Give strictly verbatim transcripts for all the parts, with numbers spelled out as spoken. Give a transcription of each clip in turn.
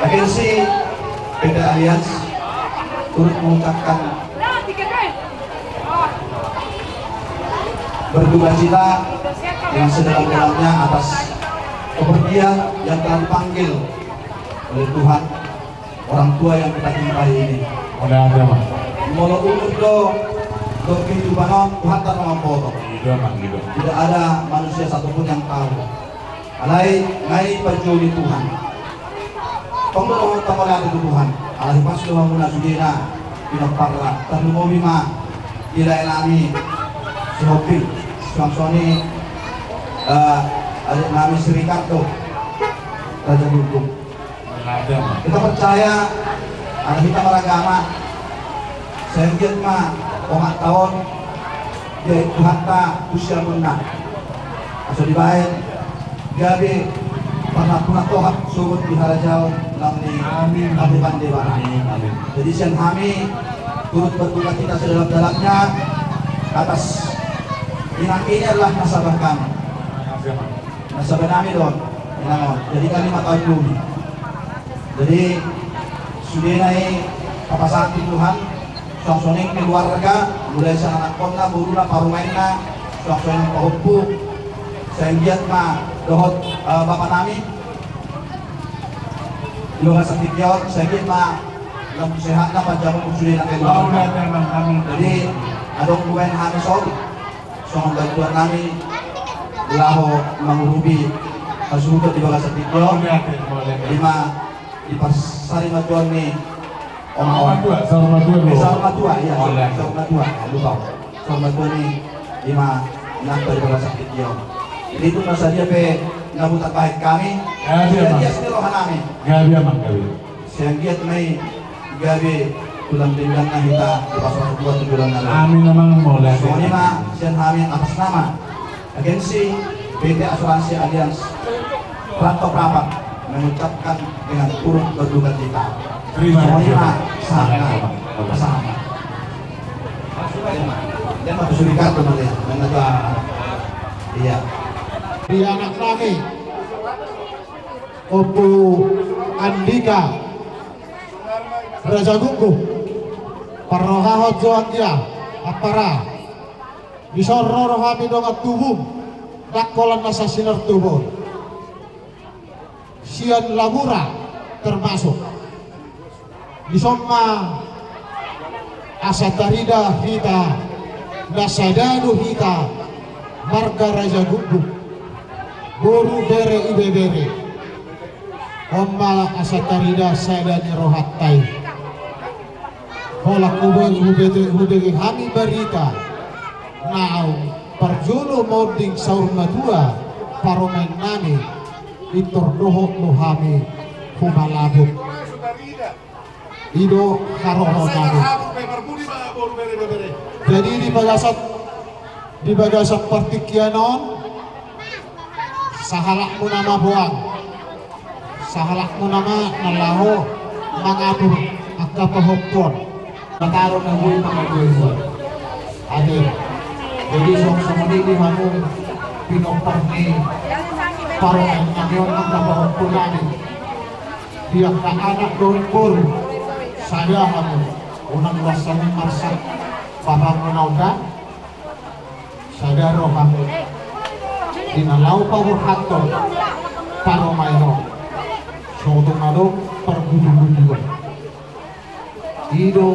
Agensi P T Allianz turut mengucapkan berdukacita dengan sedalam-dalamnya atas kepergian yang telah dipanggil oleh Tuhan orang tua yang kita cintai ini. Molo umur do, do kehidupan on, Tuhan tak mampu. Tidak ada manusia satupun yang tahu. Alai ngai panjou ni Tuhan. Tong do dohot mauliate tu Tuhan. Alai pas do hamuna sudena pinomparna, tarlumobi ma di lae nami si Hopi, suang songoni adik nami si Ricardo Raja Guguk. Kita percaya ada hita maragama. Sai anggiat ma omak taon dia Tuhanta tu siamunna. Aso dibaen gabe parnapuran tohap sogot di harajaon naung ni Amin. Amin. Jadi sian hami turut berdukacita sedalam-dalamnya atas inang ini adalah nasabah kami. Nasabah nami do on, inang on. Jadi kami ma taon dulu. Jadi sudena i papasahat tu Tuhan, suang songoni keluarga, mulai sian anakkonna, boruna, parumaenna, suang songoni pahompu, sai anggiat ma dohot bapa nami di bagasan tingki on, sai anggiat ma lam sehatna panjamoon sudena keluarga. Jadi adong dibaen hami son songon bantuan nami laho mangurupi hasuhuton di bagasan tingki on. Ima dipasari ma tu on ni omak on. Saur matua do. Saur matua, iya. Saur matua, lupa. Saur matua ni ima nang di bagasan tingki on. Jadi tung na sadia pe na hutarbahen hami. Gabe amang. Gabe amang, gabe. Sai anggiat ma i gabe tulang pingganna hita di pasu-pasu Tuhan tu joloan na ro. Amin amang, mauliate. Songon i ma sian hami atas nama Agensi B T Asuransi Allianz Rantau Prapat mengucapkan dengan turut berdukacita. Terima kasih. Songon i ma sahat. Sahat. Dia mah sudah kartu nanti. Iya. Di anak nami Ompu Andika Raja Guguk, parrohahon jo anggia, ampara. Dison ro do hami dongan tubum, ndang holan na sasinortubon. Sian Labura termasuk. Dison ma asa tarida hita, na sada do hita, marga Raja Guguk, boru, bere, ibebere. On ma asa tarida sada ni rohanta i. Holan hubege, hubege hami barita naung parjolo monding saur matua parumaen nami, pintor dohot do hami humalabuk. I do haroronami. Jadi di bagasan, di bagasan partingkian on, sahalakmuna ma boang, sahalakmuna ma na laho mangatur angka pahompu on. Pataro na boi mangatur. Ate. Jadi songon i di hamu pinompar ni parumaen nami on, angka pahompu nami. Di angka anak dohot boru, sada hamu, unang las hamu marsak bapamuna on da, sada rohamu di na laho paborhathon parumaen on, sotung adong parbutubutuon. I do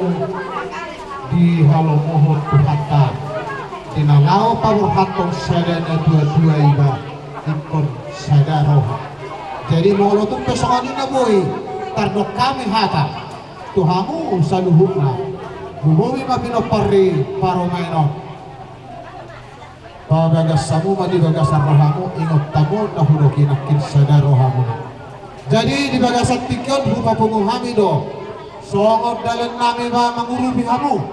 dihalomohon Tuhanta, di na laho paborhathon sada natua-tua iba ingkon sada roha. Jadi molo tung pe songon i na boi tardok hami hata tu hamu saluhutna, lumobi ma pinompar ni parumaen on. Pabagas hamu ma di bagasan rohamu, ingot hamu na hudok i nangkin sada rohamuna. Jadi di bagasan tingki on hupapungu hami do, songon dalan nami ma mangurupi hamu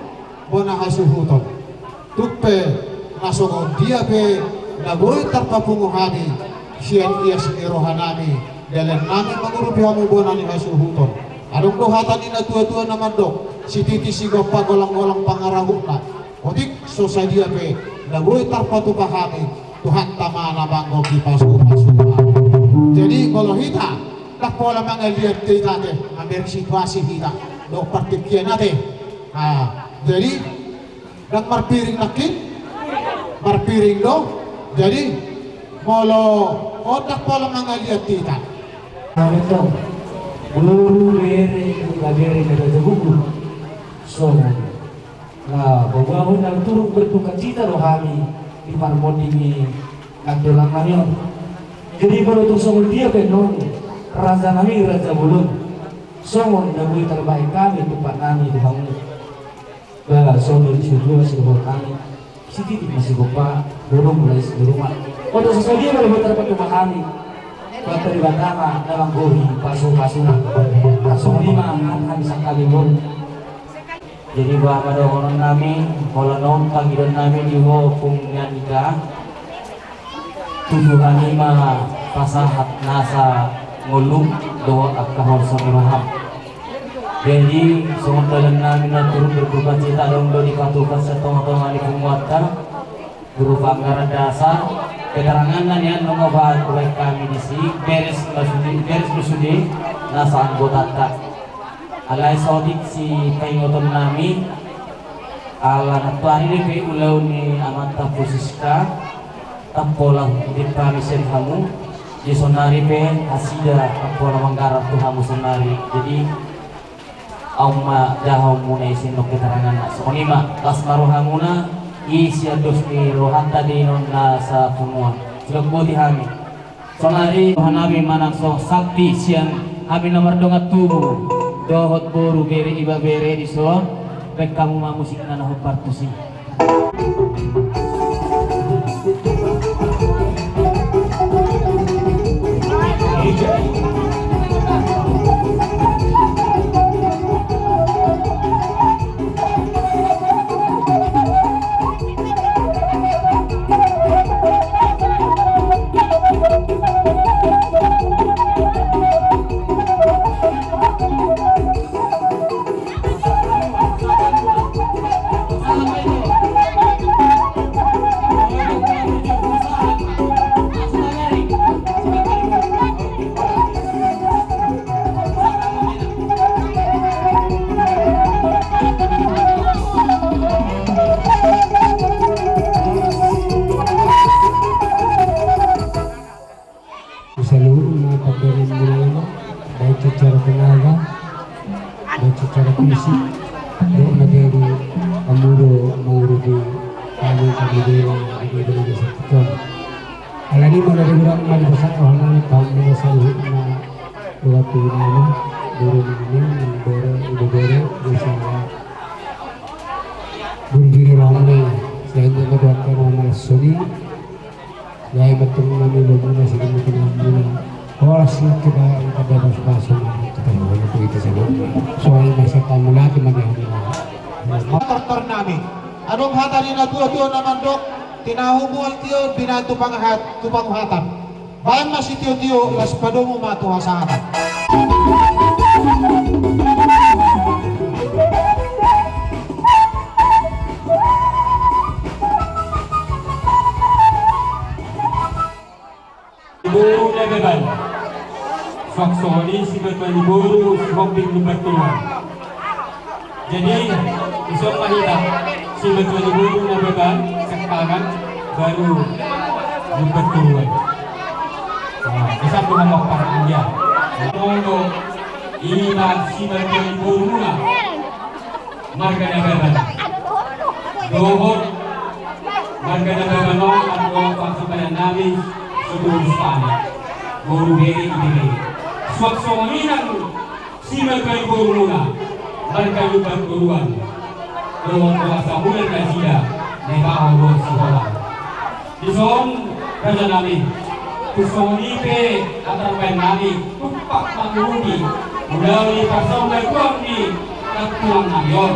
bona hasuhuton. Tung pe na songon dia pe na boi tarpapungu hami sian ias ni roha nami, dalan nami mangurupi hamu bona ni hasuhuton. Adong do hata ni natua-tua na mandok, sititi sigompa, golang-golang pangarahutna. Otik so sadia pe na boi tarpatupa hami, Tuhanta ma na manggohi pasu-pasu. Jadi molo hita Pola mangaliat hita ate, ambil situasi hita dohot partingkian ate. Jadi, ndang marpiring nangkin, marpiring do. Jadi, molo otak pola mangaliat hita. Boru, bere, ibebere, raja guru. Songon na paboahon na turut berdukacita do hami di parmonding ni na tulang nami on. Jadi molo tung songon dia pe annon raja nami, raja bolon, songon na boi tarbahen hami tumpak nami tu hamu. Ba songon i, sian roha ni sidohot nami, sititi ma sigompa, boru mulai sian rumah. Oto sasadia ma na boi tarbahen hami. Ba Debata ma na manggohi pasupasuna. Songon i ma hami sangkali boru. Jadi boha ma dohonon nami, holan on pangidoan nami di ho ompung ni hita. Tu Tuhan i ma pasahat nasa ngolu dohot angka holso ni roham. Jadi songon dalan nami na turut berdukacita adong do dipatupa sian tongatonga ni punguanta. Berupa anggaran dasar, keteranganna nian nunga hubahen hami disi, beres ma sude, beres ma sude nasa anggotanta. Alai saotik sipaingoton nami, ala nantoari dope ulaon ni amanta Francisca, tampola hudip hami sian hamu, di saonari pe nasida tampola manggarar tu hamu saonari. Jadi, ahu ma jahaon muna i sian keteranganna. Songon i ma, las ma rohamuna, i sian dos ni rohanta dinon na sapunguan. Sidok boti hami. Saonari roha nami manang songon santi sian hami na mardongan tubu dohot boru, bere, ibebere dison, bahen hamu ma musikna na hombar tusi. Saluhutna pambahenan muna i, baik secara tenaga, baik secara fisik, dohot na jadi hamu do mangurupi hami, hami do na jadi beri desa tu on. Alani i, molo di hurang ma di pasahat roha nami tu hamu saluhutna, dohot tu inang, boru nami, bere, ibebere, desa, boru, bere, roha nami, sehingga ma dohot roha nami songon i. Gabe ma tung nami lomuna, sini ma tung nami lomuna. Horas ni kita, kita bebas-bebas ma, kita lomuna tu kita sebut. Soalnya masa tamu lagi ma dia. Tortor nami. Adong hata ni natuatua na mandok, tinahu mual tio, binahen tu pangahat, tu panguhatan. Bahen ma sitiotio, las padomu ma tu hasahatan. Boru Nababan. Suang songon i simatua ni boru Sihombing Lumban Toruan. Jadi, dison ma hita, simatua ni boru Nababan, sian tangan, baru Lumban Toruan. Nah, bisa tu nama parang dia. Molo, ima simatua ni boru muna. Marga Nababan. Dohot marga Nababan on marga parsombadan nami, si boru Sipani. Boru, bere, ibebere. Suang songon i nang simatua ni boru muna, marga Lumban Toruan. Dohot dohot sabulan nasida, na dibahen do siholang. Dison, raja nami, tung songon i pe na tarbahen nami, tumpak mangurupi ulaon ni parsaulian ni na tulang nami on.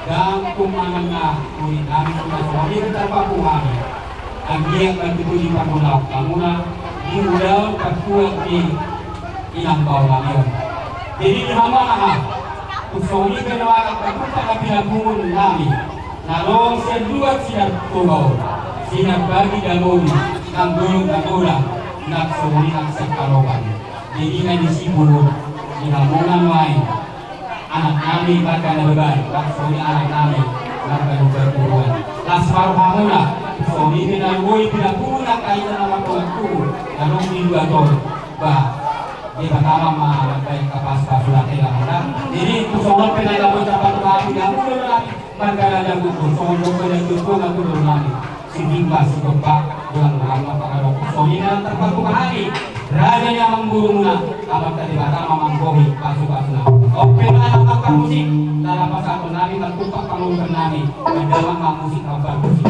Ndang tung manang na uli nami, tung na songon i pe tarpapung hami. Anggiat ma tutu dipargulahon hamuna di ulaon partuat ni inang baoa nami on. Jadi di hamu, aha, tung songon i pe dohot angka na pinapungu nami, na ro sian luat sinar Toba on, sinar Bagidamoli, nang Dolok Nagodang, nang songon i nang sian Kaloban. Jadi na di Sibuhut, di hamuna nuaeng, anak nami marga Nababan, songon i anak nami marga Nababan. Las ma rohamuna, songon i pe na boi pinapuna kaina na martonga tubu, na dong di dua ton. Ba, Debata ma mambahen pasupasu na hela muna. Jadi, tu songon pe na boi tarpatupa hami di hamuna nuaeng, marga Raja Gogor, songon i pe na boi tarpatupa hami. Sibingka, sitompa, tulang, tulang, tulang, tulang, songon i na tarpatupa hami, raja ni amangborumuna, Amanta Debata ma manggohi pasupasuna. Oke, na, na, na, musik, na, na, pasahaton nami, na, tumpak pangurupan nami, na, na, na, musik, na, musik.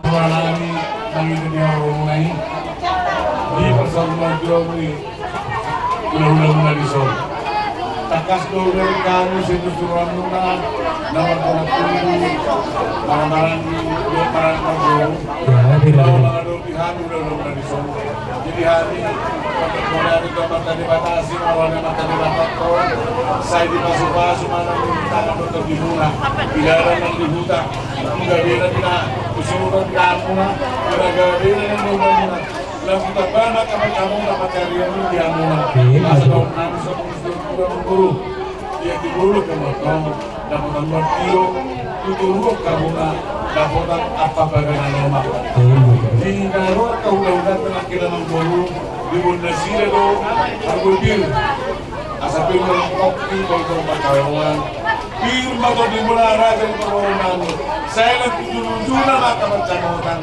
Tuhan nami, nami di haromo nai, di pasal majuang ni. Ula-ula muna dison. Tangkas do dari kami situ suruhan muna, nama kona tunggu, nama-nama di, dia parang majuang. Ya, tidak. Nama-nama do di hami ula-ula muna dison. Jadi hami, pada hari itu mata dibatasi, awalnya mata dibatasi, saya dipasupasu, mana di tangan dokter di muna, di daerah yang di hutan, di daerah di hutan, di daerah di hutan, di daerah di hutan. Lagu tabana kama kamu dapat karya ini dia muna. Iya, masa betul. Tahun enam sembilan puluh guru. Dia di guru ke motong, dapat nomor tio, itu guru kamu na, dapat apa bagian nama. Iya, betul. Di darurat kau udah udah tengah kira guru, di Bunda Sida do, aku bir. Asa pir ma kopi, botol pakalongan. Pir ma tondimuna raja ni parboruon nami. Sai na tu ujung-ujungna ma angka pansamotan.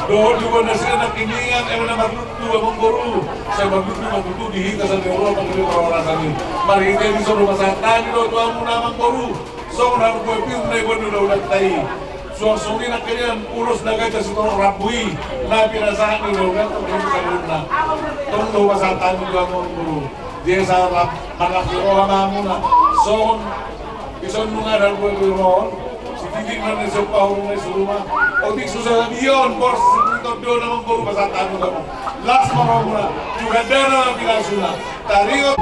Dohot di bona sida na kiningan, eme na marlundu amangboru. Sai marlundu ma tutu di hita sandiri ro pangkiri parhorasan i. Marhite dison do pasahat hami do tu hamuna amangboru. Songon harbue pir na iboan ni ulaonta i. Suang songon i nangkiningan ulos na ganjang sitorop rambu i, na pinasahat ni ulaonta tu hita saluhutna. Tong do pasahat hami tu hamu amangboru. Dia salah manang roha hamuna. Songon dison nunga harbue pir on. Sititik ma na siop pahurung na i suruma. Otik susa dion bors sipungi tondona amangboru pasahat hami tu hamu. Las ma rohamuna. Tu gandana ma pinasuna. Taringot.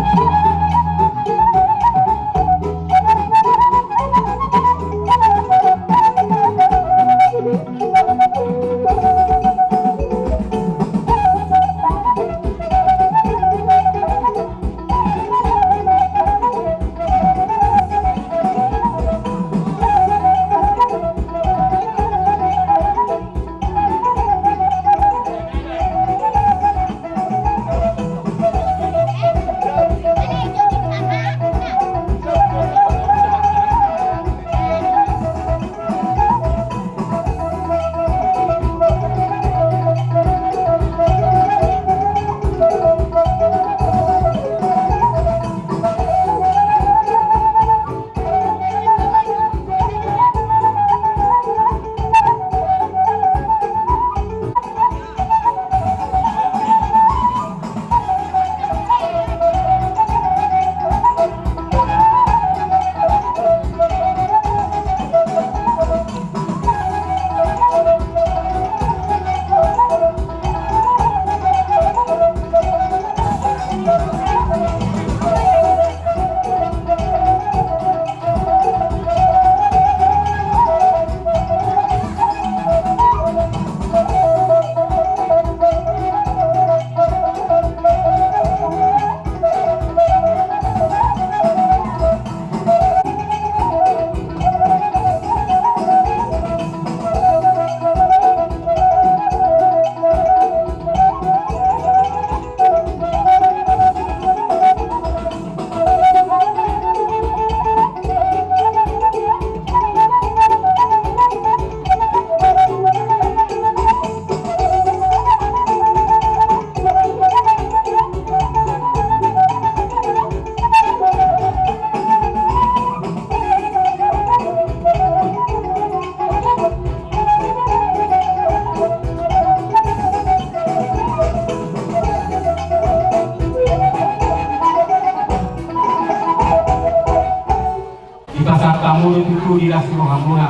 Di las ni rohamuna,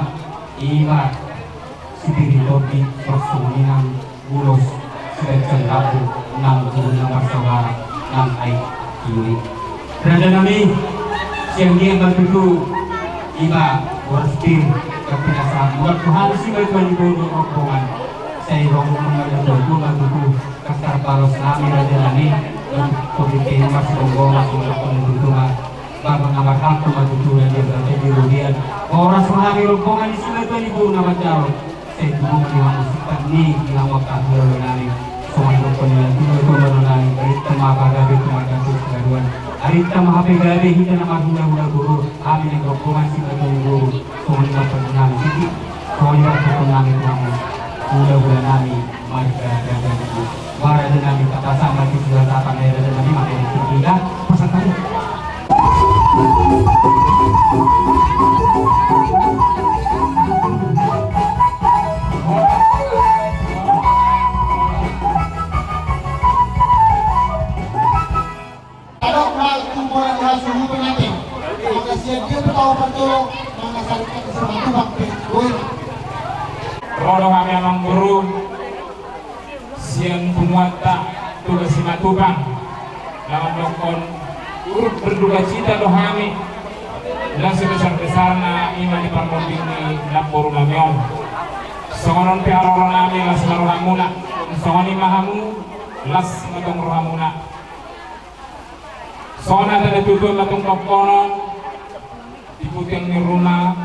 ima sipir ni tondi, songon i nang ulos siganjang rambu nang guru na marsaudara nang aek i. Raja nami, sian dia ma tutu ima boras pir, tapi na sahat muat tu hami sian tua ni boru rombongan. Sai rombongan na tutu ma tutu, kas tarbalos nami raja nami, tondi pe ma sigomgoman, songon na tutu ma. Bapa na marhalto ma tutu na dia bapa di rudian. Boras ma hami rombongan ni sian tua ni boru na manjalo. Sai tubu ma di hamu sitanggi di hamu angka hulahula nami. Songon i dohonon ni na tubu tu hulahula nami. Barita ma pagabe tu marga tu singkaduan. Barita ma hape gabe hita na marhulahula boru. Hami na rombongan sian tua ni boru. Songon i ma pangkon nami siti. Songon i ma pangkon nami tu hamu hulahula nami. Marga Gajah Buku. Wara dengan di kata sama di dua tapan daerah dengan di mana di tiga pasang tadi. Adong hal tu bola bola suhu penate. Maka siap dia tu tahu percolo. Maka saling kata sama tu bang pe. Woi. Ro do hami amang boru sian punguanta Toga Simatupang. Lawan dohon turut berduka cita do hami. Las sebesar-besarna ima di parmonding ni namboru nami on. Songon on pe haroro nami las ma rohamuna. Songon i ma hamu las ma tong rohamuna. Songon hata ni tutu ma tong dohonon, tibu tiang ni ruma,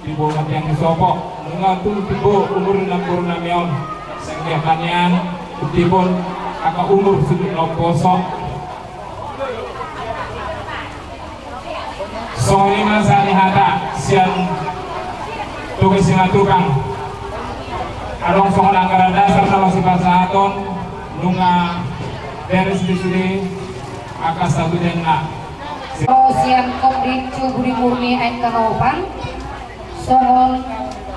tibu ma tiang ni sopo, nunga tung tibu umur ni namboru nami on, sanggiat na nian, tibu angka umur sude na umposo. Songon i ma sahali hata sian Toga Simatupang. Adong songon anggaran dasar na masipasahaton, nunga beres di sude. Angka sabudenna. Sian Komdis Ciburi Murni Aek Tanopan, songon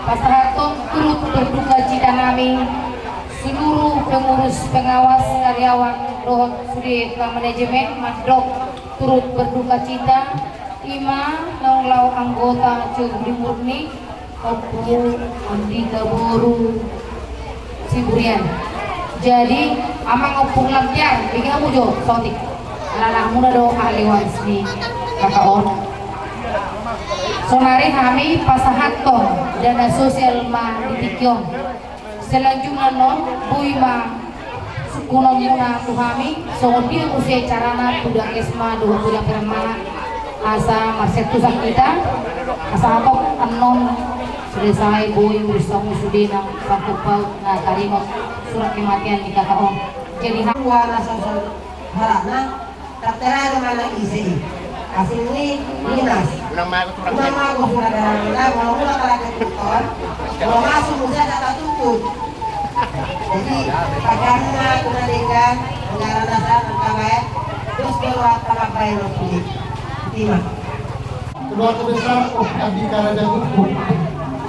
pasahaton turut berduka cita nami, seluruh pengurus, pengawas, karyawan, dohot sude angka manajemen, mandok turut berduka cita, ima naung laho anggota Ciburi Murni, Ompu Andika boru Siburian. Jadi, amang Ompu Lampiar, bege hamu jo, sotik. Anak-anakmuna do ahli waris ni kaka on. Sonari hami pasahathon dana sosial ma di tingki on. Selanjutna non, boi ma sungkunonmuna tu hami, songon dia muse carana tu dakes ma dohot tu daperan mana, asa marsentusan hita, asa hatop annon sude sae boi urusanmu sude nang sangkut paut na taringot surat kematian ni kaka on. Jadi ha- Ua na sosol harana. Tartera do manang ise i. Asing ni Ninas. Unang mago tu unang mago tu na dalan na molo mula karaja tuton. Molo masuk musa tak tatuntut. Jadi paganna tu na denggan. Negara nasa nangkabae. Terus keluar tengah bae lo sini. Terima. Keluarga besar Om Andi Karaja Gukguk.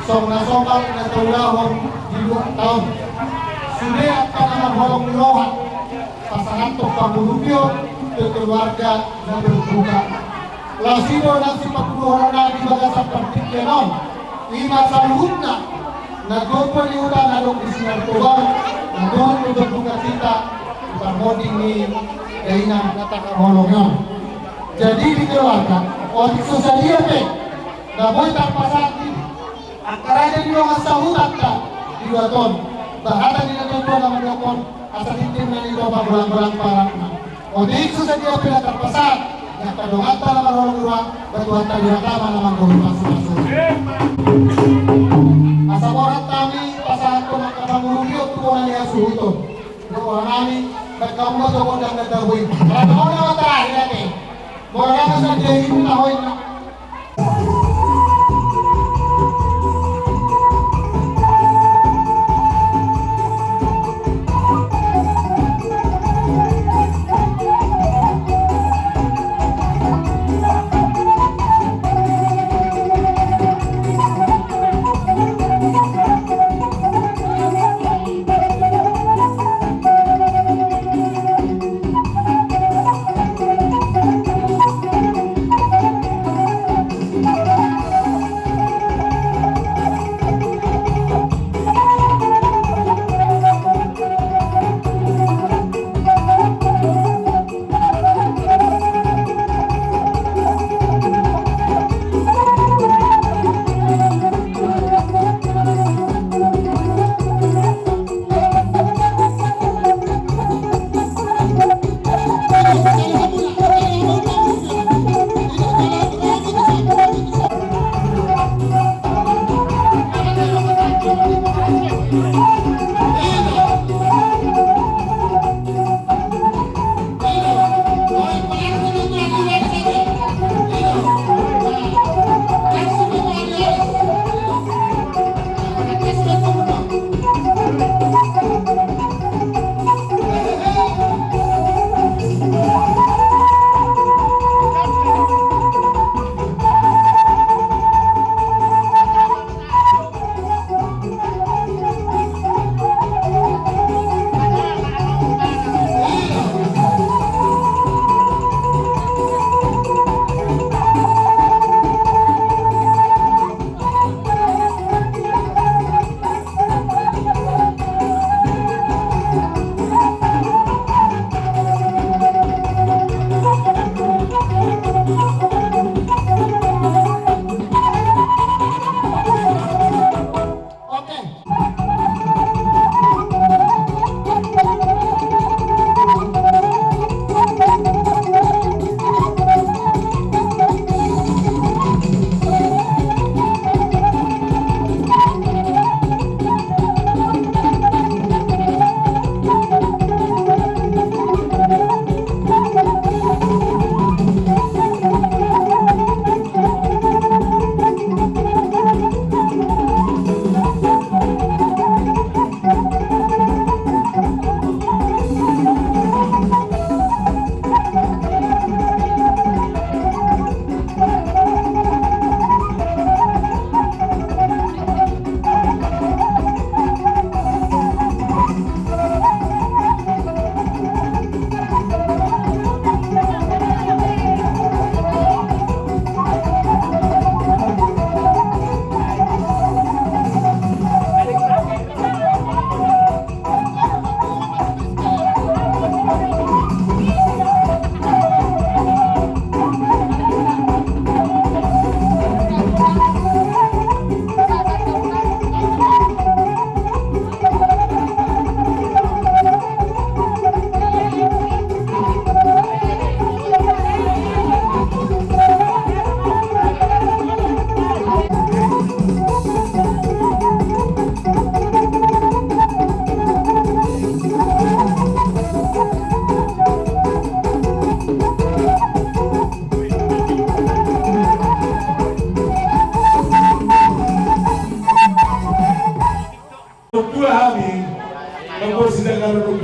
Song na somal na taulahon di dua tahun. Sude angka na marholong ni roha. Pasahathon pangurupion tu keluarga na berduka. Laos i do na sipakuduhon nami di bagasan partingkian on. Ima saluhutna na gompo ni huta na adong di Simartoba, na dohot tu berduka cita di parmonding ni dainang na tahaholongi on. Jadi di keluarga, otik so sadia pe na boi tarpasahat di angka raja ni dongan sahutanta di luat on. Bahata ni na tuatua na mandok on. Asa tintin na nito pagolang-golang paratna. Otik so sadia pe na tarpasahat di angka donganta na marholong ni roha, batuhanta di hatama na manggohi pasupasu. Asa borat hami pasahathon angka pangurupion tu bona ni hasuhuton. Dohononnami, baen hamu ma jo gondang na tabo i. Ala na on na terakhir ate. Molo na sadia i na hoi na.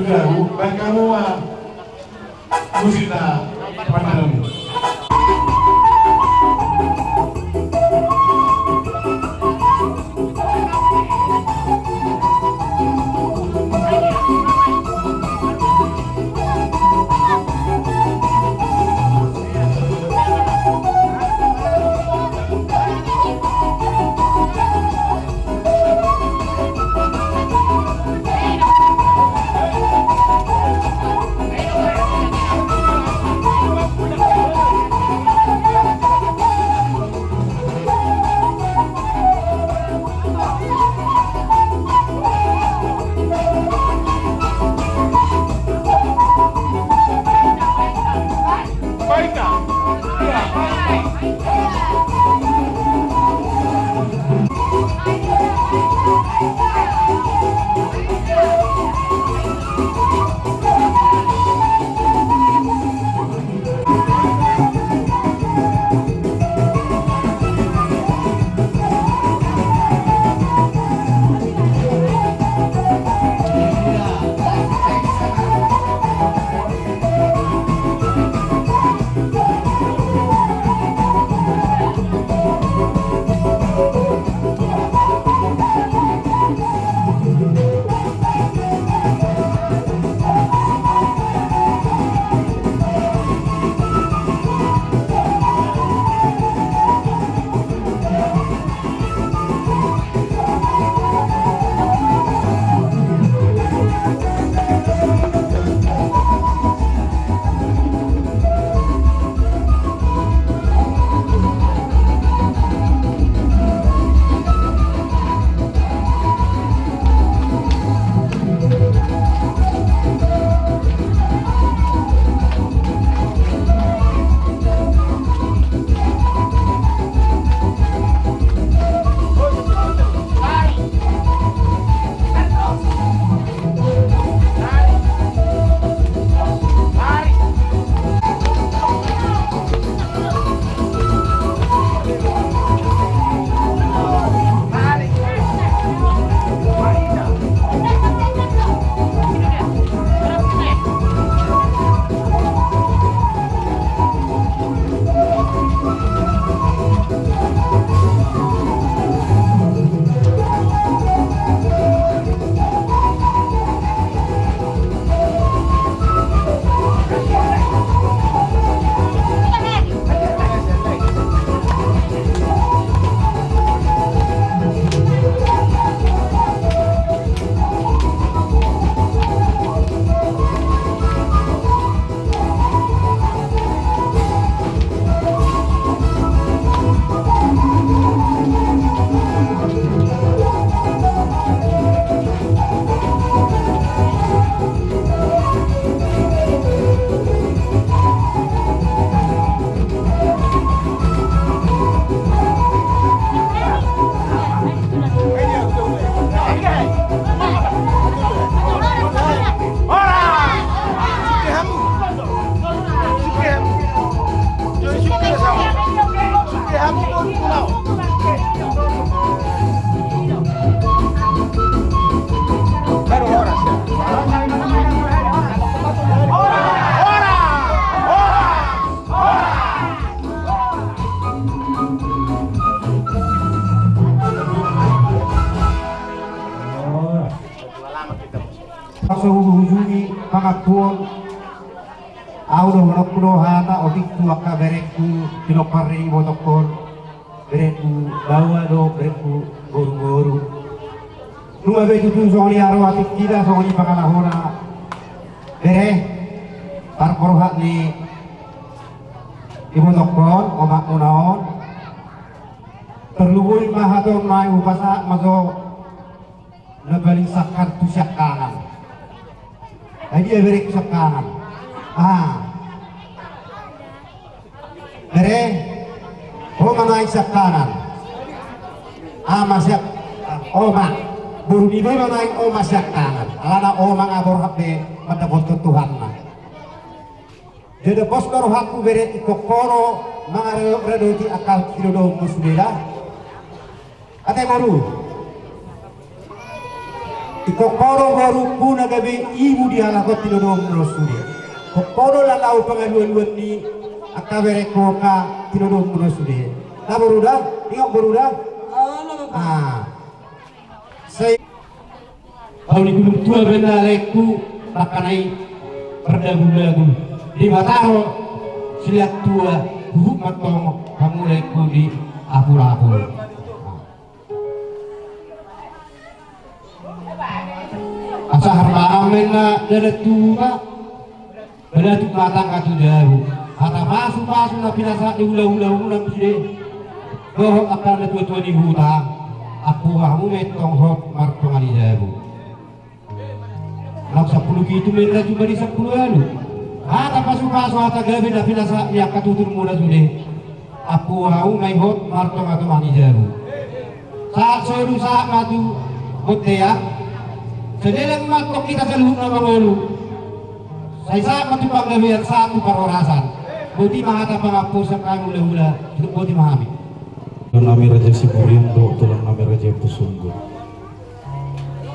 Lagu, baik kamu, ah, musiknya, Pak Manu. Langsung hujungi pangampuon. Au do, hononku do hata otik tu angka berengku, pinompar ni ibotongkon, berengku baoa do, berengku boruboru. Nunga be tutu songon i ro atik hita, songon i pangalahona. Bere, parborhat ni ibotongkon, omakmuna on. Tarlumobi ma hata on, ma hupasahat ma jo na paling sangkap tu siangkangan. Ai dia bere siangkangan. Ah. Bere, ho ma naeng siangkangan. Ah, ma siang-, ho ma. Boru ni be ma naeng ho ma siangkangan. Alana ho ma nga borhat be mandapothon Tuhanna. Jadi pos do rohangku bere, ingkon ho do mangaradoti angka sidohonon muna sude da. Ate boru. Ingkon ho do borungku na gabe ibu di halak on, tinodohonmu do sude. Ingkon ho do laho pangalualuan ni angka berengku on, tinodohonmu do sude. Na boru da, ingot boru da. Ah. Sai. Hau ni gulung tua bena laengku, makana i mardagu-dagu Debata do silehon tua, huhut mantong hamu laengku di apul-apul. Asa harmana mena dalan tuba. Balatuk ma tangga tu jabu. Hata pasu-pasu na pinasahat ni hula-hula muna sude. Dohot angka na tua-tua ni huta. Ampu hamu ma i tong hot martonga ni jabu. Nang sampulu pitu ma i na jumadi sampulu ualu. Hata pasu-pasu, hata gabe na pinasahat ni angka tutur muna sude. Ampu hamu ma i hot martonga-tonga ni jabu. Sahat solu, sahat ma tu bontean. Saleleng ma antong hita saluhutna mangolu. Sai sahat ma tu panggabean, sahat tu parhorasan. Boti ma hata pangampu sian hami hula-hula. Boti ma hami. Tulang nami Raja Siburian dohot tulang nami Raja Pusunggu.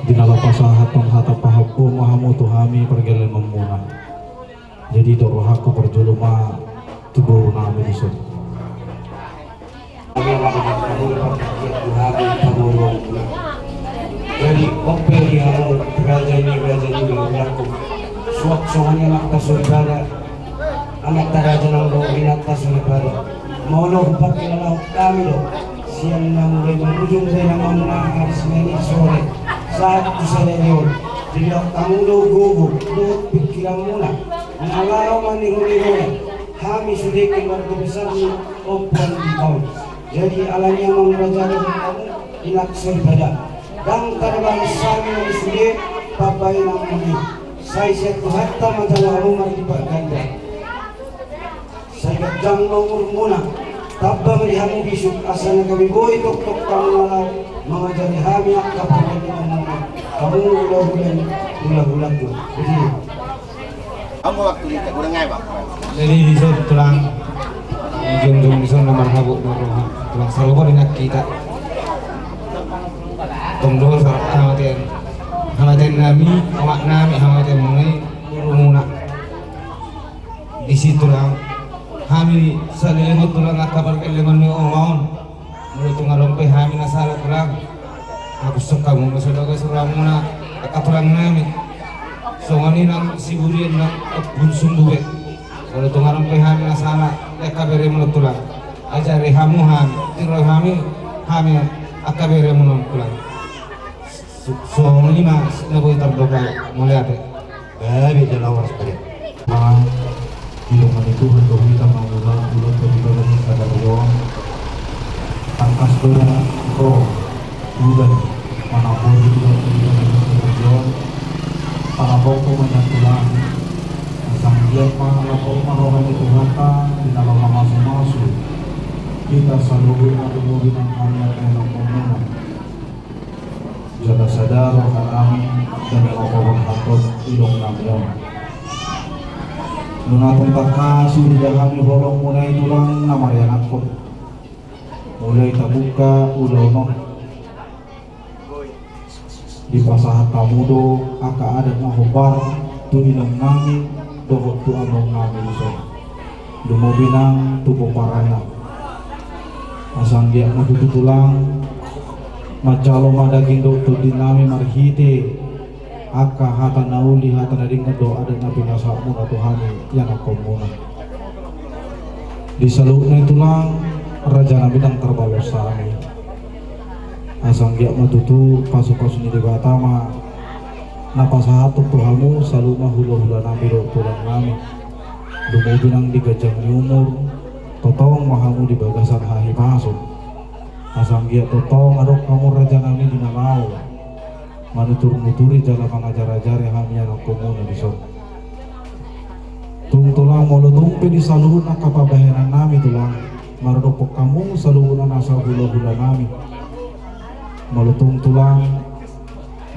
Di na laho pasahathon hata pahampuon ma hamu tu hami pargellengon muna. Jadi, dok rohangku parjolo ma tu boru nami dison. Jadi, on pe di hamu raja ni raja ni, raja ni. Suang songon i anakta soripada, anakta raja nang do inanta soripada. Molo hupangkilalahon hami do, sian na mulai mangujung, sian na mangujung na aris meni sore sahat tu sadari on, dilehon hamu do gogo dohot pingkiranmuna na laho manironiron hami sude keluarga besar ni Ompu Andika on. Jadi, alani i, amang raja dohot hamu inanta soripada, ndang tarbahen hami on sude pambahenanmuna i. Sai sian Tuhanta ma jalo hamu marlipat ganda. Sai ganjang ma umurmuna, tamba ma di hamu bisuk, asa na gabe boi tongtong hamu na laho mangajari hami angka pargellengonmuna, hamu hula-hula ni hula-hulangku. Jadi, jadi dison tulang, jongjong dison na marhabot ma roha, tulang salopo di nang hita. Tong do sa hamatean, hamatean nami, omak nami, hamatean muna i, gurumuna. Disi tulang, hami saleleng on tulang angka pargellengon ni omak on. Molo tung adong pe hami na sala tulang, hapushon hamu ma so dagos rohamuna angka tulang nami. Songon i nang Siburian nang Pusunggu be. Molo tung adong pe hami na sala, angka beremuna tulang, ajari hamu hami, tiroi hami, hami angka beremuna tulang. So, songon i ma na boi tardok, mauliate. Gabe jala horas pade. Nah, di dongan ni Tuhan do hita mangula, ulang dari badan sadari on. Tangkas do roh, udah, manapori ulang dari badan sadari on. Panapok tu manyantulang. Sanggiat ma lapok ma roha ni Tuhanta, di na laho mamasu-masu hita saluhut na tumuli nang hami na pemomona. Jala sada roha nami, dan laho paborhathon idong nami on. Nunga tung tangkas huida hami holongmuna i tulang na marianakhon. Mulai tabuka ulaon on, dipasahat hamu do angka adat na hombar tu inang nami dohot tu among nami dison. Lumobi nang tu pomparanna. Asa anggiat ma tutu tulang, manjalo ma daging dohot tondi nami marhite angka hata na uli, hata na denggan dohot adat na pinasahatmuna tu hami ianakhonmuna. Di saluhutna i tulang, raja nami, ndang tarbalos hami. Asa anggiat ma tutu pasu-pasu ni Debata ma na pasahathon tu hamu saluhutna hula-hula nami dohot tulang nami. Lumobi nang di ganjang ni umur, tongtong ma hamu di bagasan hahipason. Asa anggiat tongtong adong hamu raja nami di na laho manutur-nuturi jala mangajar-ajari hami ianakhonmuna dison. Tung tulang, molo tung pe di saluhut angka pambahenan nami tulang, maradophon hamu saluhutna nasa hula-hula nami. Molo tung tulang,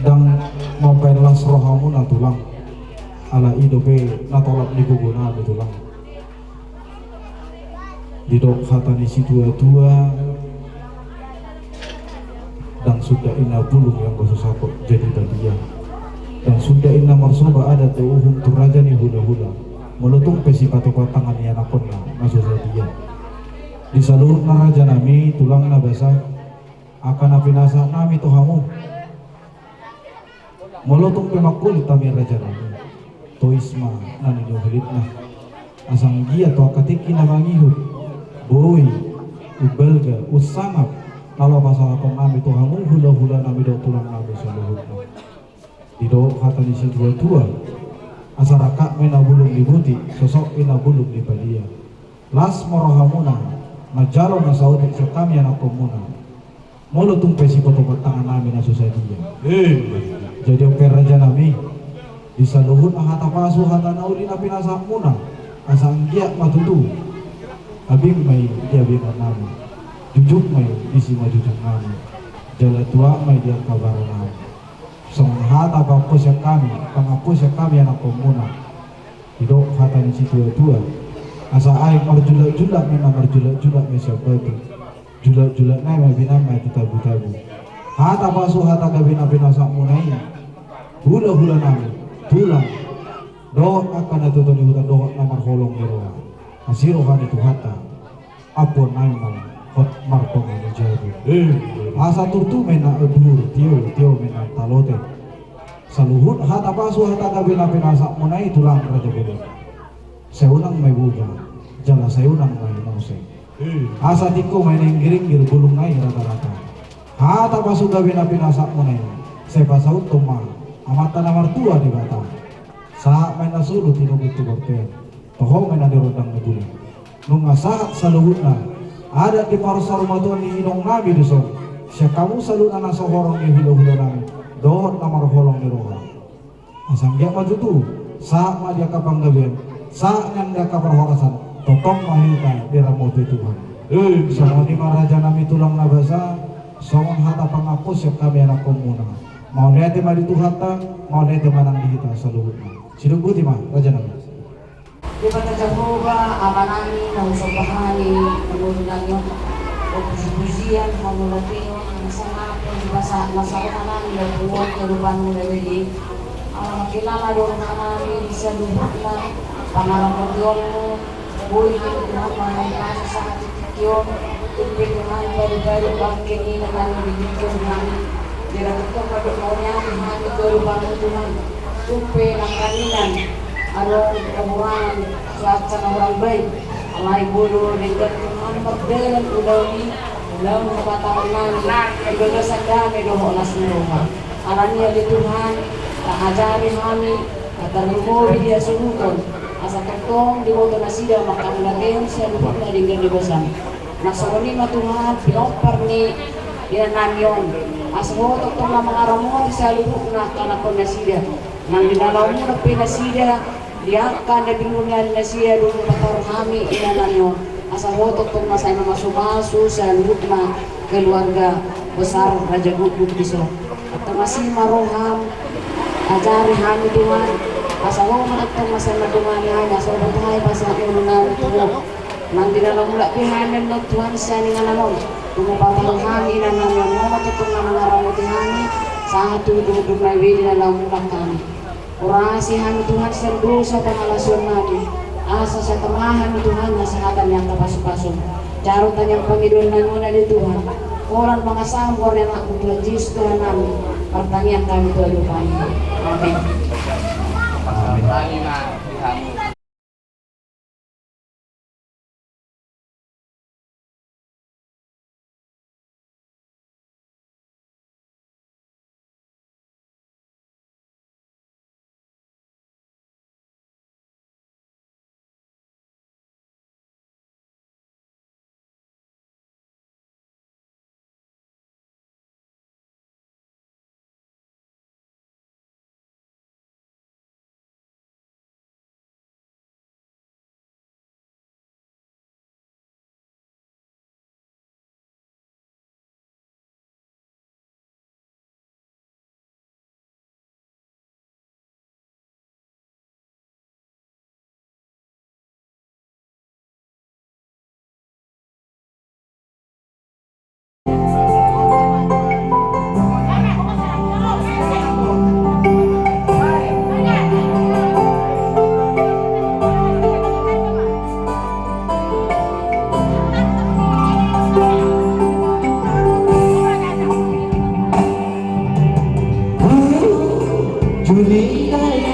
ndang mambahen las rohamuna tulang. Ala i dope na tolap ni gogo nami tulang. Didok hata ni situa-tua, ndang Suda inna bulung i anggo so saput jadi badia. Ndang suda inna marsoba adat dohot uhum tu raja ni hulahula. Molo tung pe sipatupa tangan ni anakkonna na so sadia. Di saluhutna raja nami tulang na basa, angka na pinasahat nami tu hamu. Molo tung pe mangkulit hami raja nami, tois ma na nidok hulitna. Asa anggiat tu angka tingki na mangihut, boi umbalga, umsangap na laho pasahaton nami tu hamu hulahula nami dohot tulang nami saluhutna. Didok hata ni situatua, asa rangkap ma i na bulung ni butik, sosok i na bulung ni padia. Las ma rohamuna manjalo na saotik sian hami anakkonmuna. Molo tung pe sipatupa tangan nami na so sadia. Eh. Jadi on pe raja nami, di saluhut hata pasu hata na uli na pinasahatmuna, asa anggiat ma tutu abing ma i di abingan nami, jujung ma i di simanjujung nami, jala tuat ma i di angka bara nami. Songon hata pangampu sian hami, pangampu sian hami anakkonmuna. Didok hata ni situatua, asa aek marjulakjulak ma i na marjulakjulak ma i sian batu. Julakjulak nai ma binanga tu tabutabu. Hata pasu hata gabe na pinasahatmuna i, hulahula nami, tulang, dohot angka na toto ni huta dohot na marholong ni roha. Asi roha ni Tuhanta, ampuon nami ma hot martonga ni jabu. Eh. Asa turtu ma i na udur, tio, tio ma i na talote. Saluhut hata pasu hata gabe na pinasahatmuna i tulang raja bolon. Sai unang ma i buga, jala sai unang ma i mosek. Eh. Asa tingko ma i na inggiringgir bulungna i ratarata. Hata pasu gabe na pinasahatmuna i, sai pasauthon ma Amanta na martua Debata. Sahat ma i na solu tinogu tu bortean, toho ma i na di rondang ni bulan. Nunga sahat saluhutna adat di parsaurmatuaon ni inong nami dison, sian hamu saluhutna na so horong ni hulahula nami dohot na marholong ni roha. Asa anggiat ma tutu, sahat ma di angka panggabean, sahat nang di angka parhorasan, tongtong ma hita diramoti Tuhan. Eh. Songon i ma raja nami tulang na basa, songon hata pangampu sian hami anakkonmuna. Mauliate ma di Tuhanta, mauliate ma nang di hita saluhutna. Sidok boti ma raja nami. Debata Jahowa, Ama nami, na husomba hami, mangolu nami on, pujipujian, mangolu nami on, sangap, di basa, na saroha nami, na punguan, kehidupan, na jadi. Ala mangkilala do roha nami, di saluhutna pangaramotionmu, boi hami Tuhan, mangalehon pasu sahat di tingki on, tung pe Tuhan, baru-baru bangke ni na nami di tingki on hami, jala tongtong mandok mauliate hami tu adopanmu Tuhan, tung pe nangkaningan, adong kemurangan, cuaca na hurang baik, alai molo denggan Tuhan mardalan ulaon i, ulaon habatahon nami, di bagasan dame dohot las ni roha. Alani i ale Tuhan, taajari hami, tatarlumobi di hasuhuton, asa tongtong diboto nasida manghamauliatehon saluhutna denggan di basam. Na songon i ma Tuhan, pinompar ni inanami on, asa Ho tongtong na mangaramoti saluhutna angka anakkon nasida. Nang di na laho mulak pe nasida, di angka na pinungka ni nasida, dung patar hami inanami on, asa Ho tongtong na sai mamasumasu saluhutna keluarga besar Raja Gukguk dison. Tongtong asi ma roham, ajari hami Tuhan, asa Ho ma tongtong na sai mandongani hami, asa Ho ma tongtong pasahat ngolu nami tu Ho. Nang di na laho mulak pe hami annon Tuhan sian inganan on, dung patar hami inanami on, Ho ma tongtong na mangaramoti hami, sahat tu hundulhundul na i be di na laho mulak hami. Urasi hami Tuhan sian dosa pangalaosion nami, asa sai tama hami Tuhan na sahatan ni angka pasupasum. Jalo tangiang pangidoan nami on ale Tuhan, holan mangasahon goar ni anakmu Tuhan Jesus Tuhan nami, martangiang hami tu adopanmu. Amin. Amin. Tinggal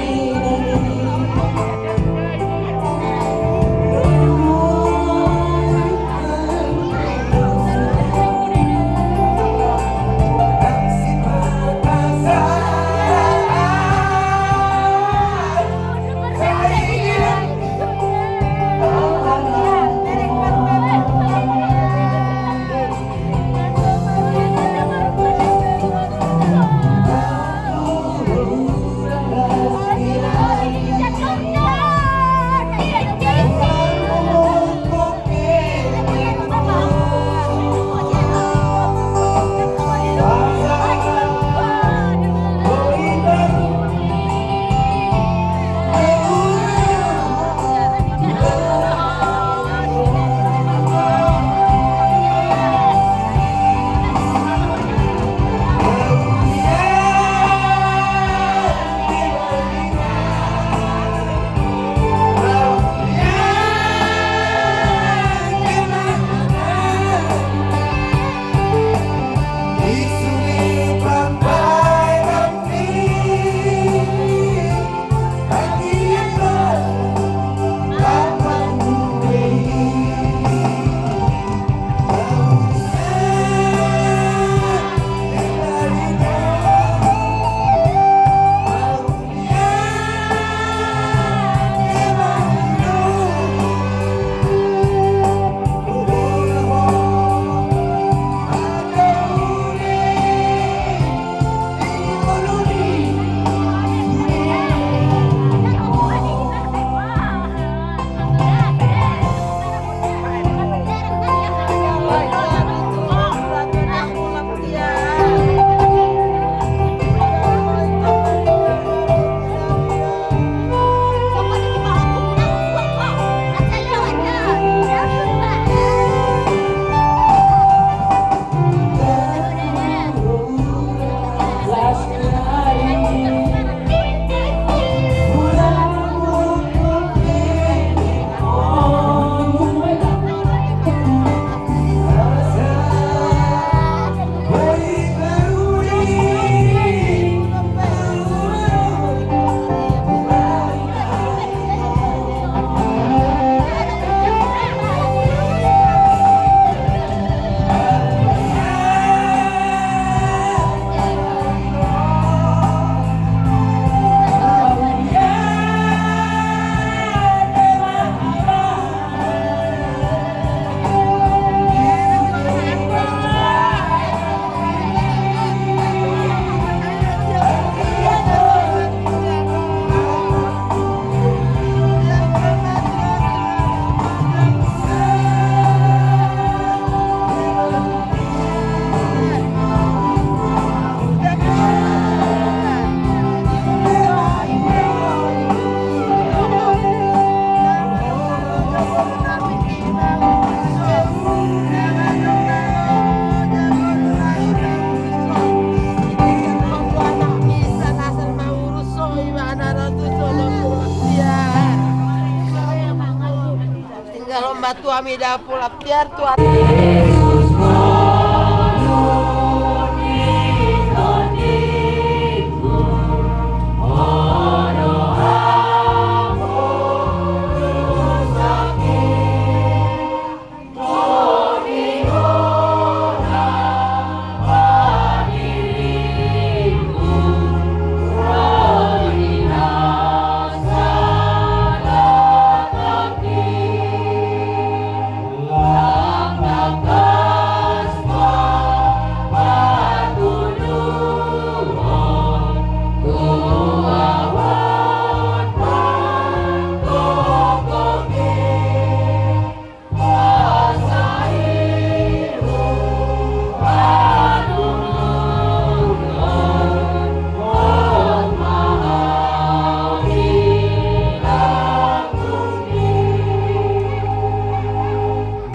on ma tu ami dapul, aptiar tu.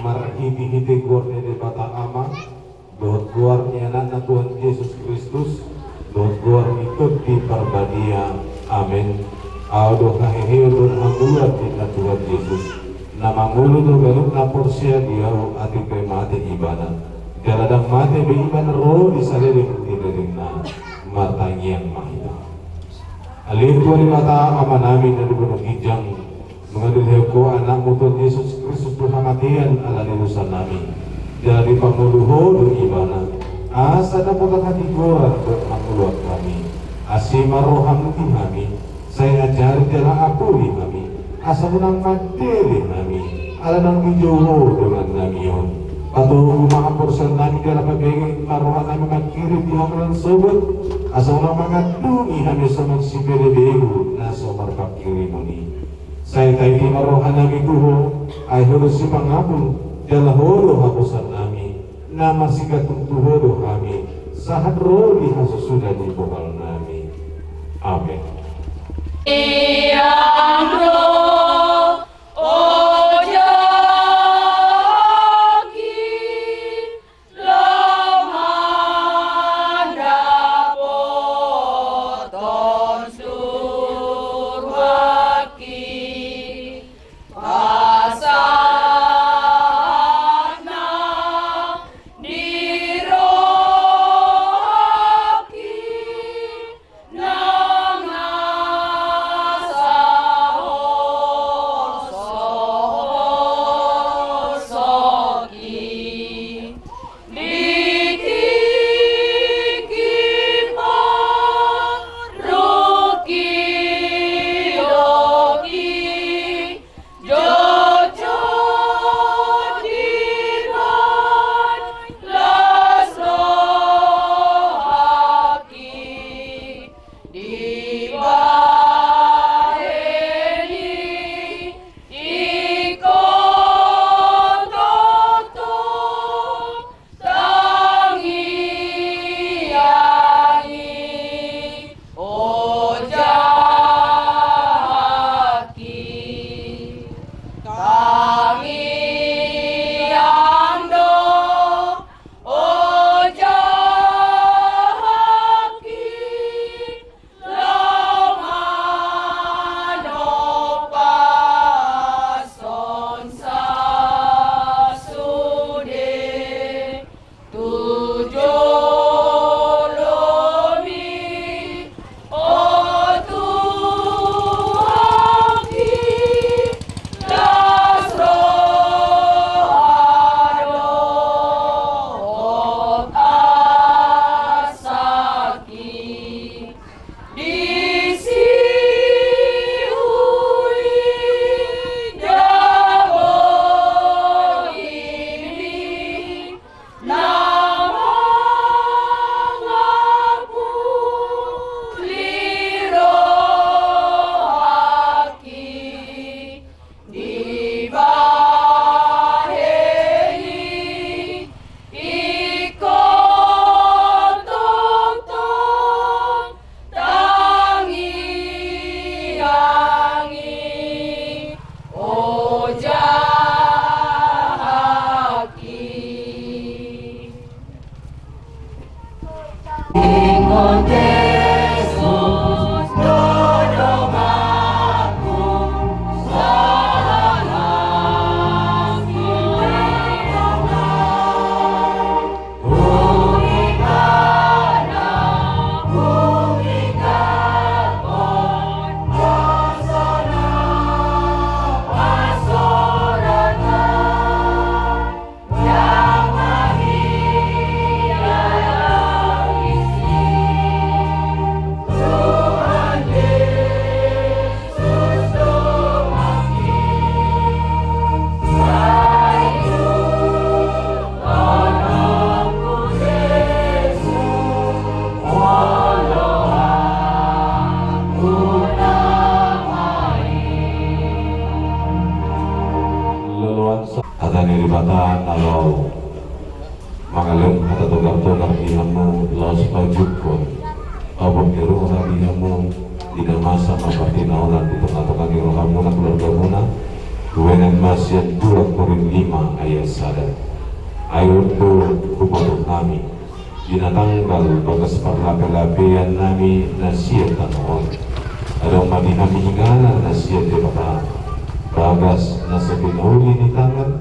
Marhitehite goar ni Debata Ama, dohot goar ni Anakna Tuhan Jesus Kristus, dohot goar ni Tondi Parbadia. Amen. Ahu do haheheon dohot hangoluan ninna Tuhan Jesus, na mangolu do ganup na porsea di Ahu atik pe mate ibana. Jala ndang mate be ibana, ro di saleleng ni lelengna. Martangiang ma hita. Ale Tuhan Debata, Amanami na di banua ginjang, nunga dilehon Ho Anakmu Tuhan Jesus Kristus tu hamatean ala ni dosanami, jala dipangolu Ho do Ibana, asa dapotan hatigoran dohot hangoluan hami. Asi ma rohaM di hami, sai ajari jala apuli hami, asa unang mandele hami, ala naung dijou Ho dongannami on. Patogu ma haporseaonnami jala pabege ma rohanami manghirim di hami na sogot, asa unang mangandungi hami songon sibelebegu na so marpanghirimon i. Sai taiti ma rohanami tu Ho, ai Ho do sipangapul, jala Ho do haposaonnami, na marsigantung tu Ho do hami, sahat ro di hasusuda ni boralnami. Amen. Ianggo ojahi, laho mandapothon suruhaki, pasahatna di rohaki, nang na sahoshot i. Di tingki parungkilon i, jotjot dibahen las rohaki, dibahen i ingkon tongtong tangiang i, ojahaki. Tangiang do, ojahaki, laho manompashon sasude tu jolomi, o Tuhangki, las roha dohot asangki. Disi huida bohimi na mangapuli rohangki. Dibahen i ingkon tongtong tangiang i, ojahaki. Hata ni Debata na laho mangalehon hata togar-togar di hamu laos pajukhon. Apung ni roha di hamu di na masa marpartinaonan di tonga-tonga ni rohamuna, keluargamuna. Hubaen ma sian dua Korint lima ayat sada. Ai on do huboto hami di na tanggal bagas parlape-lapean nami na sian tano on. Adong ma di hami inganan na sian Debata, bagas na so pinauli ni tangan,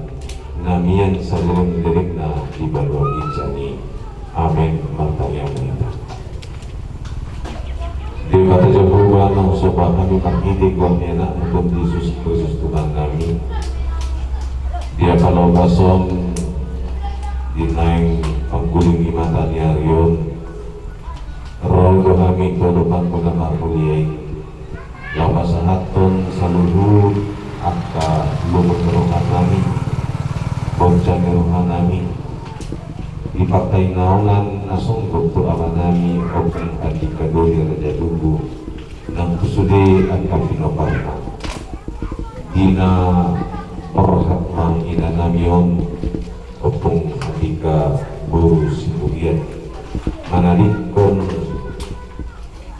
na mian saleleng-lelengna di banua ginjang i. Amen. Martangiang ma hita. Debata Jahowa, Naung somba hami marhite goar ni Anakmu Tuhan Jesus Kristus Tuhannami, di apala obason di naeng pangguling ni mata ni ari on, ro do hami tu adopanMu na marmulia i, laho pasahathon saluhut angka lomo ni rohanami, bonsa ni rohanami, di partainaonan na songgop tu amanami Ompung Andika Doli Raja Tugu, nang tu sude angka pinomparna. Di na borhat ma inanami on, Ompung Andika boru Siburian, manadingkon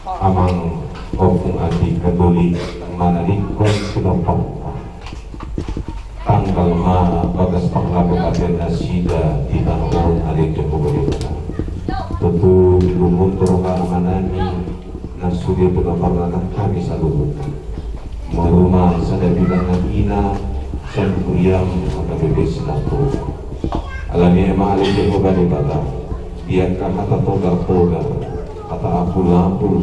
amang Ompung Andika Doli, manadingkon pinomparna. Tanggal ma bagas parlame baten nasida di tano on, ale Jahowa Debata. Tontu lungun tu roha amanami, nang sude pinomparna nang hami saluhutna. Moru ma sada bilang na hina, sian huriam angka bebes na tu. Alani i ma ale Jahowa Debata, di angka hata togar-togar, hata apul-apul,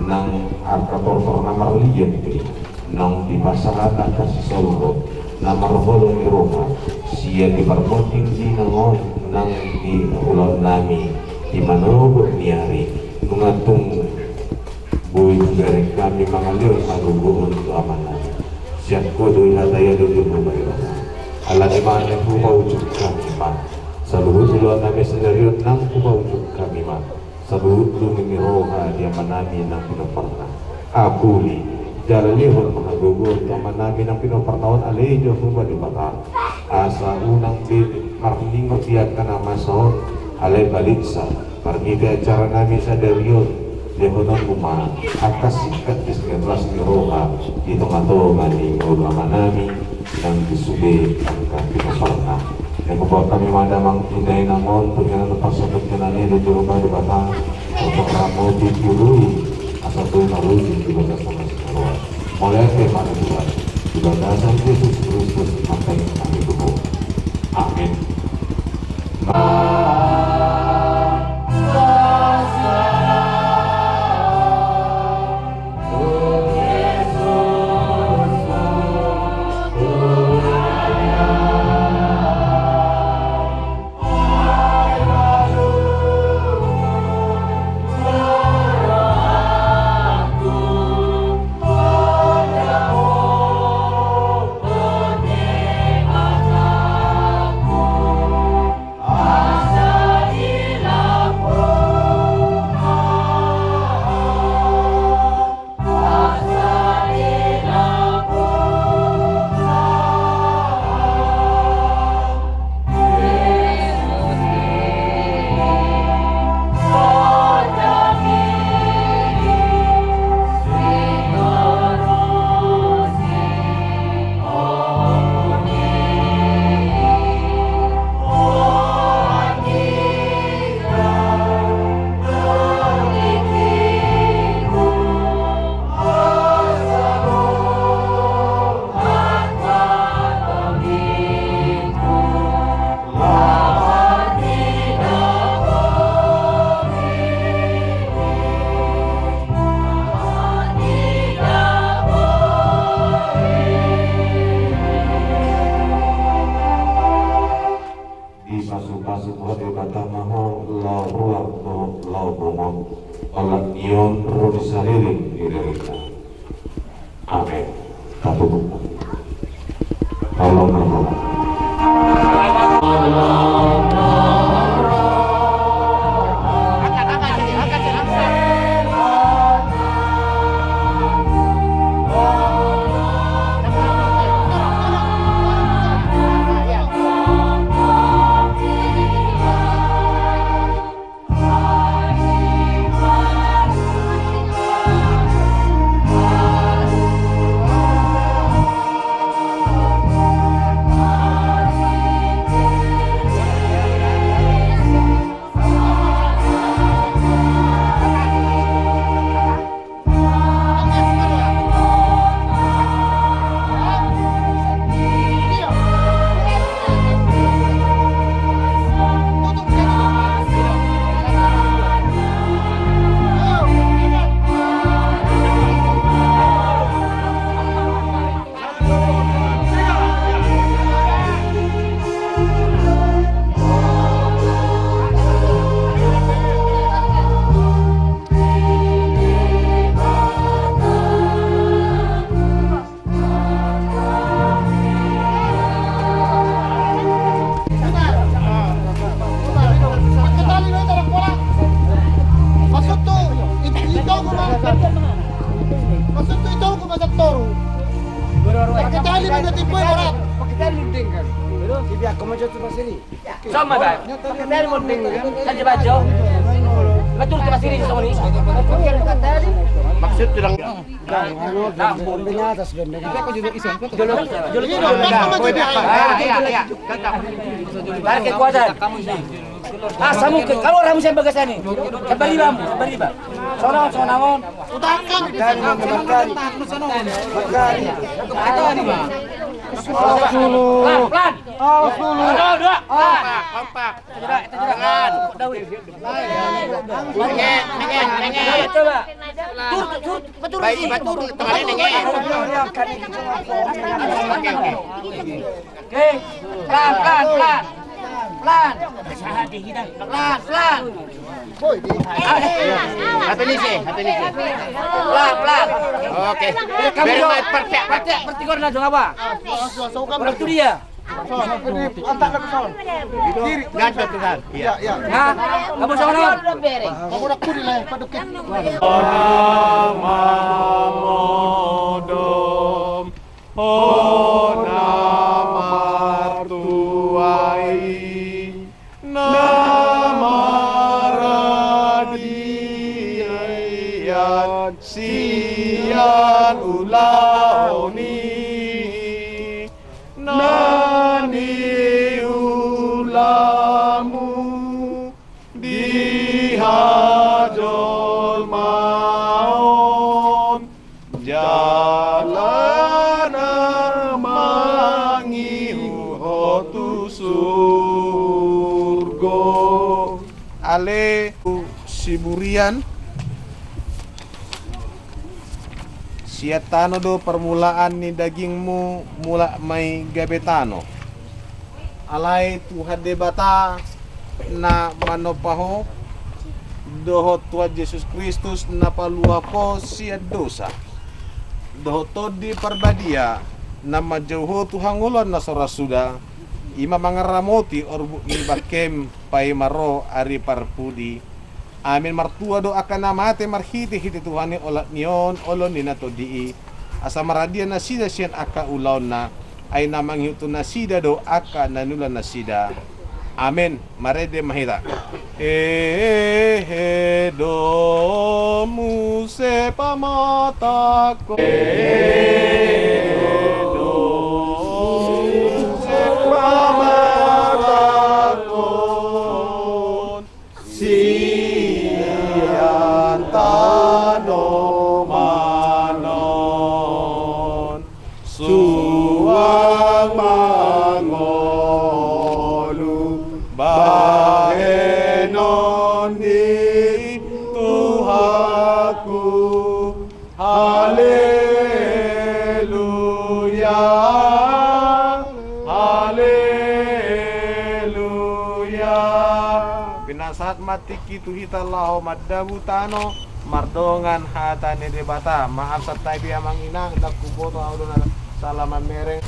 nang angka tortor na marliat i, naung dipasahat angka sisolhot na marholong ni roha sian di parmonding di na on nang di ulaonnami di manogot ni ari, nunga tung boi hubereng hami mangalehon hagogoon tu amanami. Sian Ho do i hata i, ale Jahowa Debata. Alani i ma nang hupaujung hami ma saluhut ulaonnami sadari on, nang hupaujung hami ma saluhut lungin ni roha di amanami nang pinomparna. Apuli jala lehon ma hagogoon tu amanami nang pinomparna on, ale Jahowa Debata. Asa unang be marningot di angka na masa on, alai baliksa, marhite acaranami sadari on, lehononmu ma angka singkat di singkat las ni roha di tonga-tonga ni ngolu amanami nang di sude angka pinomparna. Nunga hupasahat hami ma damang inang on tu hami na parsongon i, ale Jahowa Debata, asa ramoti, turui, asa boi marujung di bagasan na sinaroa. Mauliate ma di Tuhan, di bagasan Jesus Kristus martangiang hami tu Ho. Amin. Dipasu-pasu Tuhan Debata ma ho laho ruar dohot laho bongot, olat ni on ro di saleleng ni lelengna. Amen. Tatutup. Tolong berdoa. Maksudku itu aku masak toru. Pakai tali mana tipu orang. Pakai tali dengkan. Terus? Ibi aku mau jatuh pasir ini. Sama, Bang. Pakai tali mau dengkan. Kan coba jauh. Betul tuh pasir ini sama ini. Maksud bilang. Nah, anu, nah, bendeng atas, bendeng atas. Jolo, jolo, jolo. Tarik kekuatan. Ah, samu ke, kalau orang musim bagasan ini. Sabariba, sabariba. Sonang, sonang on. Utangkan. Pelan, pelan. Awas dulu. Dua, dua. Kompak, kompak. Coba, coba. Coba. Coba. Coba. Coba. Coba. Baik, Iba turun, tengahnya nengok. Oke, oke. Oke, pelan, pelan, pelan. Pelan. Pelan, pelan. Apa ini sih? Apa ini sih? Pelan, pelan. Oke. Biar kamu jawab. Partai, partai, partai korna dong apa? Orang tu dia. Son, di, antar lagi, Son. Kiri, kiri, Son. Iya, iya. Hah? Kamu sama, Son? Kamu udah kudi lah, Pak Dukit. Hona mamodom, hona martuai, na maradian sian ulaon i. Na niulamu di hajolmaon, jala na mangihut ho tu surgo. Ale Siburian. Sian tano do parmulaan ni dagingmu, mulak ma i gabe tano. Alai Tuhan Debata na manompa ho, dohot Tuhan Jesus Kristus na paluahon ho sian dosa, dohot Tondi Parbadia na manjou ho tu hangoluan na so ra suda, i ma mangaramoti orbuk ni bangkem paima ro ari parpudi. Amen. Martua do angka na mate marhitehite Tuhan i olat ni on, oloan ni na tondi i, asa maradian nasida sian angka ulaonna, ai na mangihuthon nasida do angka na niula nasida. Amen. Marende ma hita. Ehe do muse pamatangkon. Ehe do muse pamatangkon. Sian tanoman on suang mangolu bahenon ni Tuhanku. Haleluya, haleluya. Pinasahat ma tingki tu hita laho mandabu tano mardongan hata ni Debata. Maaf santabi amang inang, ndang huboto au do na sala mamereng.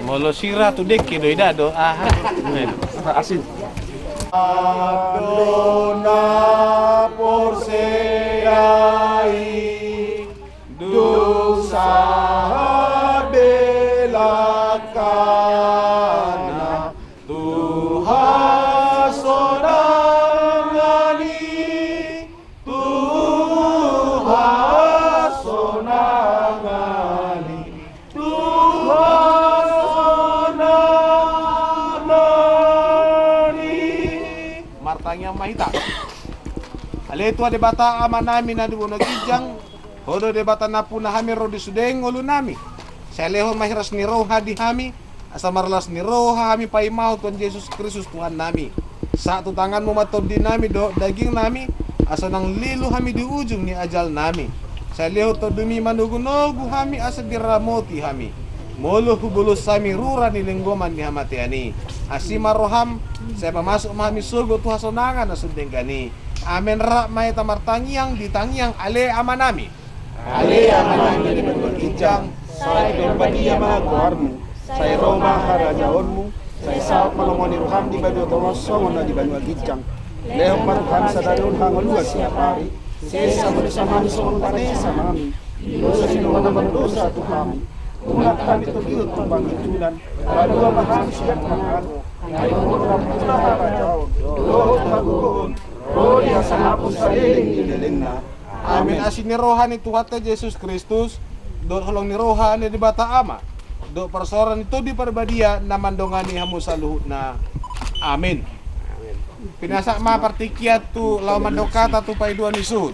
Molo sira tu dengke do, ida do aha. Asin. Adong na porsea i dung sahat belakangna tu hasonangan i. Tu hasonangan i, tu hasonangan i. Martangiang ma hita. Ale Tuhan Debata Amanami na di banua ginjang, Ho do Debata nampuna hami ro di sude ngolunami. Sai lehon ma hiras ni roha di hami, asa marlas ni roha hami paimahon Tuhan Jesus Kristus Tuhannami. Sahat tu tanganmu ma tondinami dohot dagingnami, asa unang lilu hami di ujung ni ajalnami. Sai lehon TondiMi manogunogu hami asa diramoti hami, molo hubolus hami rura ni lenggoman ni hamatean i. Asi ma rohaM, sai pamasuk ma hami sogot tu hasonangan na sun denggan i. Amen. Rap ma hita martangiang di tangiang Ale Amanami. Ale Amanami na di banua ginjang, sai pinarbadia ma goarMu, sai ro ma harajaonMu, sai saut ma lomo ni rohaM di banua tonga on songon na di banua ginjang. Lehon ma tu hami sadari on hangoluan siapari, sesa ma dosa nami songon panesanami di dosa ni dongan na mardosa tu hami. Unang hami togihon tu pangunjunan, palua ma hami sian pangago. Ai Ho do nampuna harajaon dohot hagogoon, ro di hasangapon saleleng ni lelengna. Amen. Asi ni roha ni Tuhanta Jesus Kristus, dohot holong ni roha ni Debata Ama, dohot parsaoran ni Tondi Parbadia na mandongani hamu saluhutna. Amen. Pinasahat ma partingkian tu laho mandok hata tu paidua ni suhut.